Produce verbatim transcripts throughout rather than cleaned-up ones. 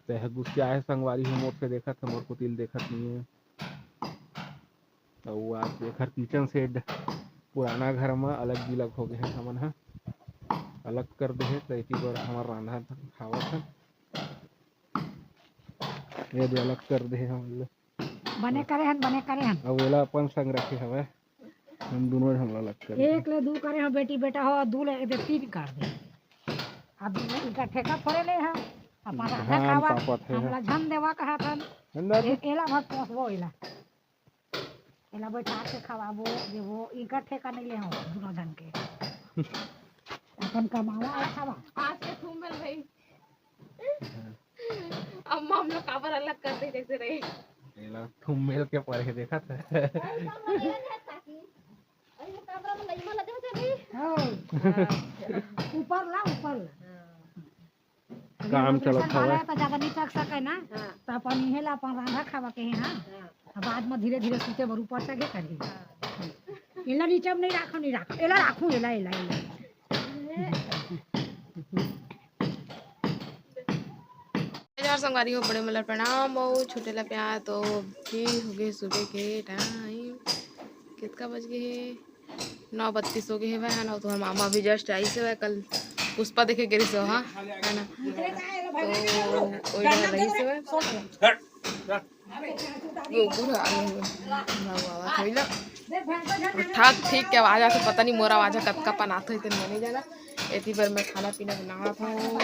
Teh गुस्सियाए संगवारी हो मोर से, देखत हे मोर कोति ल देखत नइ हे। अउ आज एखर किचन सेट पुराना घर म अलग बिलग हो गे हे, हमन ह अलग कर दे हे, त एती बर हमर रांधत हन, खावत हन। ये दे अलग कर दे हे हमन ल। बने करे हन, बने करे हन। अउ एला अपन संग रखे हवय, हम दुनों झन ला अलग कर दे। एक ले दू करे हन बेटी बेटा हो, दू ले दे तीन कर दे। अब इनका ठेका थोड़े ले हन, अपन रांधा धान खावा, पापत हे हमला ह। झन देवा कहत हन। अंदर ए-, एला भर पोसबो एला। एला बैठा के खवाबो, देबो, इनका ठेका नहीं ले हन दुनों झन के। अपन कमावा अउ खावा। आज के थूम मेल भाई। अम्मा हम लोग काबर अलग कर दे जैसे रहे। एला थूम मेल के पढ़े देखत हे। हाँ। ऊपर ला, ऊपर ला। काम चलत हवय। तो ज्यादा नहीं चढ़ सके ना, हाँ। तो अपन इहे ला अपन रांधा खावा के हे, हाँ। हाँ। अब बाद में धीरे धीरे सूते बर ऊपर चढ़े करही। हाँ। एला नीचे में नहीं राखो, नहीं राखो, एला राखू, एला, एला, एला। जय जोहार संगवारी हो, बड़े मन ला प्रणाम अउ छोटे ला प्यार। तो अभी हो गे सुबह के टाइम, कितका बज गे हे? नौ बत्तीस हो गे हेवय, है ना। तो हमर मामा अभी just आइस हेवय, कल पुष्पा देखे गे रिहिस, हाँ, है ना। तो ओही डहर रहिस हेवय। वो बूढ़ा आ गए हेवय। भाऊ आवाज होई ना। ठाक ठीक के आवाज आथे, पता नहीं मोर आवाज ह कतका पन आथे, तेन मैं नहीं जाना। एती बर मैं खाना पीना बनावत हूँ,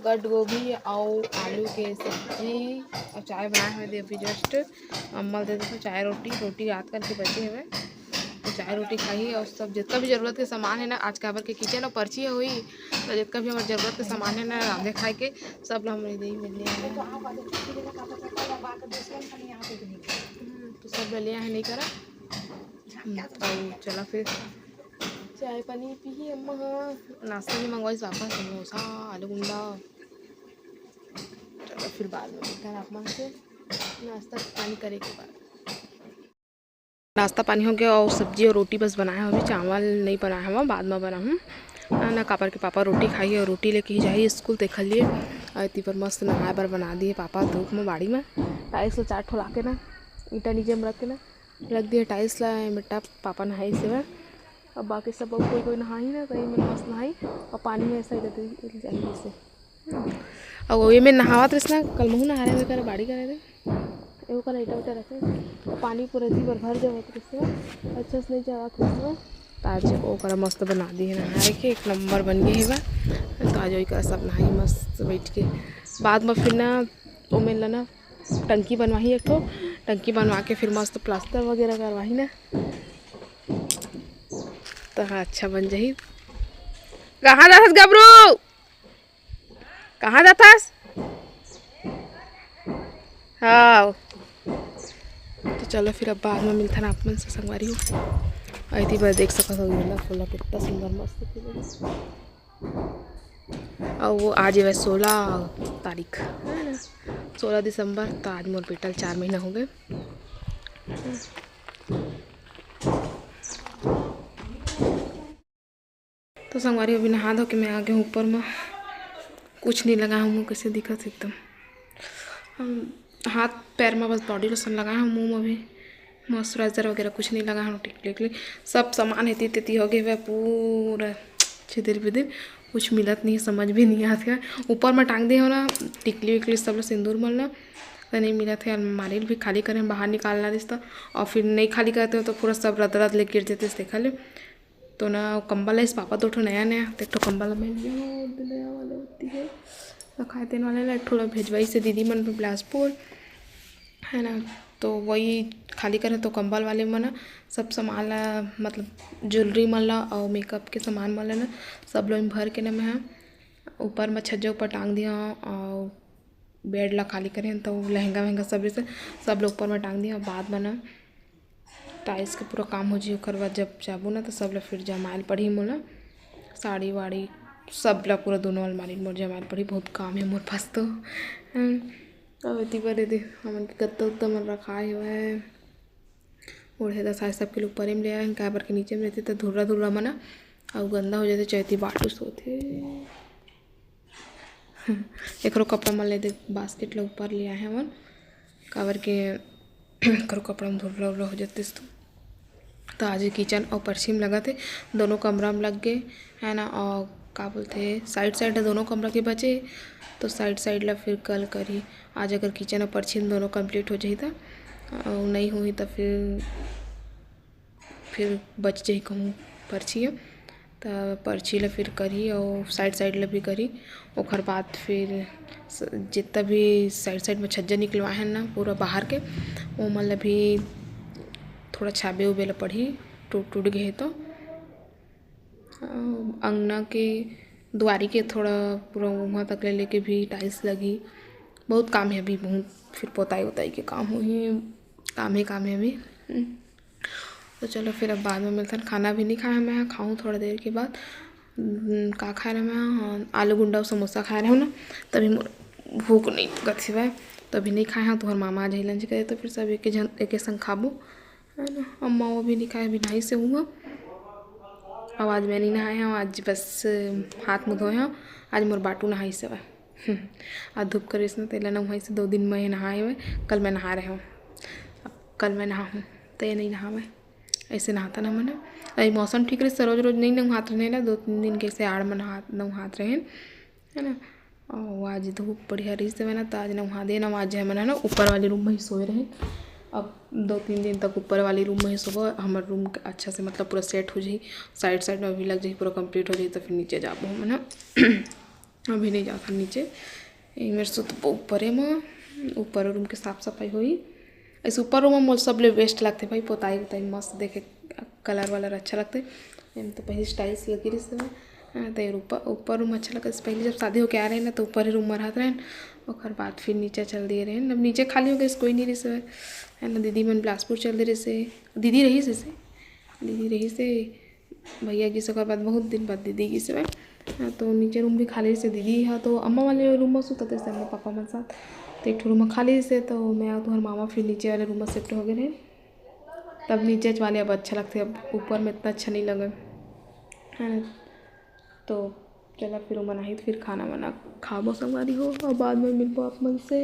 गट गोभी अउ आलू के सब्जी अउ चाय बनाए हुए दे अभी just। अम्मा ल दे देथव चाय रोटी, रोटी रात करके बचे हवे, तो चाय रोटी खाही। अउ सब जितना भी जरूरत के सामान है ना, आज काबर के किचन अउ पर्ची होही, तो जितना भी हमारे जरूरत के सामान है ना रांधे खाए के, सब ला हमरे दे मिलने आए हैं। हम्म, तो सब ला ले आए नहीं करा। हम्म, अउ चला फिर चाय पानी पीही अम्मा ह। नाश्ता भी मंगवाइस पापा, समोसा, आलू गुंडा। चलो फिर बाद में मिलता है आप मन से नाश्ता पानी करे के बाद। नाश्ता पानी हो गया और सब्जी और रोटी बस बनाए हवे, चावल नहीं बनाए हवे, बाद में बनाहूँ। ना, ना, काबर के पापा रोटी खाही और रोटी लेके ही जाही स्कूल, तेखर लिए। और एती पर मस्त नहाए बर बना दिए पापा धूप में बाड़ी में। टाइल्स ला चार ठो लाके ना, ईंटा नीचे में रख के ना, रख दिए टाइल्स ला, एमे टप पापा नहाइस हेवय। अब बाकी सब अउ कोई कोई नहाही ना, तो एमे मस्त नहाही। और पानी में ऐसा ही जाही जैसे। अउ एमे नहावत रहिस ना, कल महू नहा रहे, ओकर बाड़ी करे रे। ए ओकर ईटा उटा रखे। पानी पूरा जी भर भर जावत रहिस ना, अच्छा से नहीं जावत रहिस ना। त आज ओकरा मस्त बना दी है नहाए के, एक नंबर बन गए हेवय। त आज ओकरा सब नहाई मस्त बैठ के। बाद में फिर ना ओमे ला ना टंकी बनवाही एक ठो, टंकी बनवा के फिर मस्त प्लास्टर वगैरह करवाही ना, त हाँ, अच्छा बन जाही। कहाँ जाथस गबरू? कहाँ जाथस? हाँ, तो चलो फिर अब बाद में मिलथन आप मन से संगवारी हो। अउ एती बर देख सकत हो, गेंदा फूल कितना सुंदर मस्त खिले हे। अउ वो आज हवय सोलह तारीख, है ना, सोलह दिसंबर। तो आज मोर बेटा ल चार महीना हो गए। तो संगवारी, अभी नहा धो के मैं आ गए हूँ ऊपर में। कुछ नहीं लगा हूँ, मुँह कैसे दिखत हे एकदम। हम हाथ पैर में बस बॉडी लोशन लगा हूँ, मुँह में भी मॉइस्चराइजर वगैरह कुछ नहीं लगा हूँ। टिकली विकली सब सामान एती तेती हो गए हुए पूरा छिदिर बिदिर, कुछ मिलत नहीं, समझ भी नहीं आत हे। ऊपर में टांग दे हो ना टिकली विकली सब ला, सिंदूर मन ला, तो नहीं मिलत हे। अलमारी भी खाली करे, बाहर निकालना रिस तो, और फिर नहीं खाली करते हो तो पूरा सब रद रद ले गिर जाते, देखा ले। तो ना कंबल है इस पापा दो ठो नया नया, तो एक ठो कंबल मैं लिया हूँ, और भी नया वाले होती है तो खाए तेन वाले ला, एक ठो ला भेजवाई से दीदी मन पे बिलासपुर, है ना। तो वही खाली करे तो कंबल वाले मन ना सब सामान ला, मतलब ज्वेलरी मन ला और मेकअप के सामान मन ला ना, सब लोग भर के ना मैं ह ऊपर में छज्जा ऊपर टांग दिया हूँ। और बेड ला खाली करे हन, तो लहंगा वहंगा सब जैसे सब ला ऊपर में टांग दिया। बाद में ना टाइल्स के पूरा काम हो जी, ओकर बाद जब जाबो ना, तो सब ला फिर जमायल पड़ही मोला। साड़ी वाड़ी सब ला पूरा दोनों अलमारी में मोर जमायल पड़ही, बहुत काम है मोर पास तो। हम्म, अब एती बर एदे हमन के गत्ता उत्ता मन रखाए हुए है, ओढ़े ला साड़ी सबके ऊपर में ले आए हैं, काबर के नीचे में रहते तो धुर्रा धुर्रा मना अउ गंदा हो जाते, चैती बाटू सोते। एकरो कपड़ा मन ले दे, बास्केट ला ऊपर ले आए हवन, काबर के एकरो कपड़ा में धुलरा उलरा हो जतिस तो। तो आज किचन अउ परछी में लगत हे, दोनों कमरा में लग गे, है ना। अउ का बोलथे, साइड साइड दोनों कमरा के बचे, तो साइड साइड ला फिर कल करही। आज अगर किचन अउ परछी में दोनों कंप्लीट हो जाही, तो अउ नहीं होही, तो फिर फिर बच जाही कहूँ परछी ह, त परछी ला फिर करही अउ साइड साइड ला भी करही। ओखर बाद फिर स-, जितना भी साइड साइड में छज्जा निकलवाए हन ना पूरा बाहर के, ओमन ला भी थोड़ा छाबे उबे ला पड़ही, टूट टूट गए तो। अउ अंगना के दुआरी के थोड़ा पूरा उहाँ तक ले लेके भी टाइल्स लगही। बहुत काम है अभी, बहुत फिर पोताई उताई के काम होही, काम है, काम है अभी। हम्म। तो चलो फिर अब बाद में मिलथन। खाना भी नहीं खाया मैं, खाऊँ थोड़ा देर के बाद। हम्म, का खाए रहे मैं? हाँ, आलू गुंडा अउ समोसा खाए रहे हो ना, तभी मोर भूख नहीं लगत हवय, तो अभी नहीं खाए हँव। तुहर मामा आ जाही लंच करे, तो फिर सब एके झन, एके संग खाबो, है ना। अम्मा वो भी नहीं खाए, अभी नहाइस हे हुआ। अब आज मैं नहीं नहाए हँव, आज बस हाथ मुँह धोए हँव। आज मोर बाटू नहाइस हवय। हम्म, आज धूप करिस ना, तेला नहाइस हे, दो दिन में नहाए हवय। कल मैं नहा रहे हँव, अब कल मैं नहाहूँ, तो ये नहीं नहावे। ऐसे नहाता ना मन। अभी मौसम ठीक रहिस त रोज रोज नहीं नहात रहेन ना, दो तीन दिन के से आड़ में नहा, नहात रहेन, है ना। अउ आज धूप बढ़िया रहिस हवय ना, त आज नहा देन। अउ आज हमन ह ना ऊपर वाली रूम में ही सोए रहेन। अब दो तीन दिन तक ऊपर वाली रूम में ही सोबो। हमर रूम के अच्छा से मतलब पूरा सेट हो जाही, साइड साइड में भी लग जाही, पूरा कंप्लीट हो जाही, तो फिर नीचे जाबो हमन ह। अभी नहीं जाथन नीचे, ए मेर सुतबो ऊपरे म, ऊपर रूम के साफ सफाई होही। ऐसे ऊपर रूम मोला सबले बेस्ट लगथे भाई, पोताई उताई मस्त देखे, कलर वलर अच्छा लगथे। एम तो पहले टाइल्स लगी रहिस हवय, हाँ, तो ऊपर, ऊपर रूम अच्छा लगथे। पहले जब शादी होके आ रहे ना, तो ऊपर ही रूम में रहत रहेन, ओकर बाद फिर नीचे चल दिए रहेन। अब नीचे खाली हो गए, कोई नहीं रहिस हवय, है ना। दीदी मन बिलासपुर चल दे रहिस हे, दीदी रहिस हे, दीदी रहिस हे, भैया गिस, ओकर बाद बहुत दिन बाद दीदी गिस हवय। हाँ, तो नीचे रूम भी खाली रहिस हे। दीदी ह तो अम्मा वाले रूम में सुतत रहिस हे, अम्मा पापा मन साथ। तो एक ठो रूम खाली रहिस हे, तो मैं अउ तुहर मामा फिर नीचे वाले रूम में शिफ्ट हो गए रहे। तब नीचे वाले अब अच्छा लगथे, अब ऊपर में इतना अच्छा नहीं लगे, है ना। तो चला फिर ओमन आही तो फिर खाना वाना खाबो संगवारी हो, और बाद में मिलबो आप मन से।